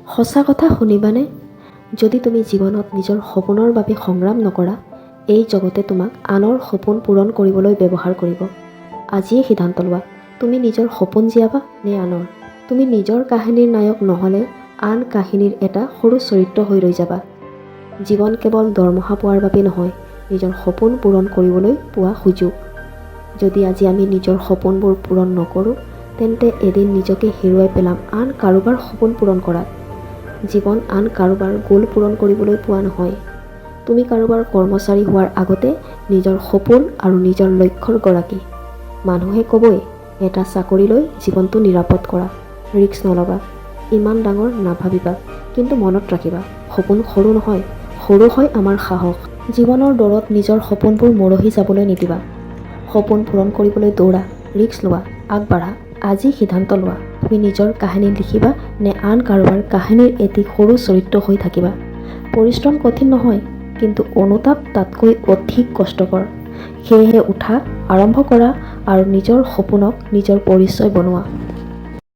সঁচা কথা শুনিবানে? যদি তুমি জীৱনত নিজৰ সপোনৰ বাবে সংগ্ৰাম নকৰা, এই জগতে তোমাক আনৰ সপোন পূৰণ কৰিবলৈ ব্যৱহাৰ কৰিব। আজিয়ে সিদ্ধান্ত লোৱা, তুমি নিজৰ সপোন জীয়াবা নে আনৰ? তুমি নিজৰ কাহিনীৰ নায়ক নহ'লে আন কাহিনীৰ এটা সৰু চৰিত্ৰ হৈ ৰৈ যাবা। জীৱন কেৱল দৰমহা পোৱাৰ বাবে নহয়, নিজৰ সপোন পূৰণ কৰিবলৈ পোৱা সুযোগ। যদি আজি আমি নিজৰ সপোনবোৰ পূৰণ নকৰোঁ, তেন্তে এদিন নিজকে হেৰুৱাই পেলাম আন কাৰোবাৰ সপোন পূৰণ কৰাত। জীৱন আন কাৰোবাৰ গ'ল পূৰণ কৰিবলৈ পোৱা নহয়। তুমি কাৰোবাৰ কৰ্মচাৰী হোৱাৰ আগতে নিজৰ সপোন আৰু নিজৰ লক্ষ্যৰ গৰাকী। মানুহে ক'বই, এটা চাকৰি লৈ জীৱনটো নিৰাপদ কৰা, ৰিস্ক নল'বা, ইমান ডাঙৰ নাভাবিবা। কিন্তু মনত ৰাখিবা, সপোন সৰু নহয়, সৰু হয় আমাৰ সাহস। জীৱনৰ দৌৰত নিজৰ সপোনবোৰ মৰহি যাবলৈ নিদিবা। সপোন পূৰণ কৰিবলৈ দৌৰা, ৰিস্ক লোৱা, আগবাঢ়া। আজি সিদ্ধান্ত লোৱা, তুমি নিজৰ কাহিনী লিখিবা নে আন কাৰোবাৰ কাহিনীৰ এটি সৰু চৰিত্ৰ হৈ থাকিবা? পৰিশ্ৰম কঠিন নহয়, কিন্তু অনুতাপ তাতকৈ অধিক কষ্টকৰ। সেয়েহে উঠা, আৰম্ভ কৰা আৰু নিজৰ সপোনক নিজৰ পৰিচয় বনোৱা।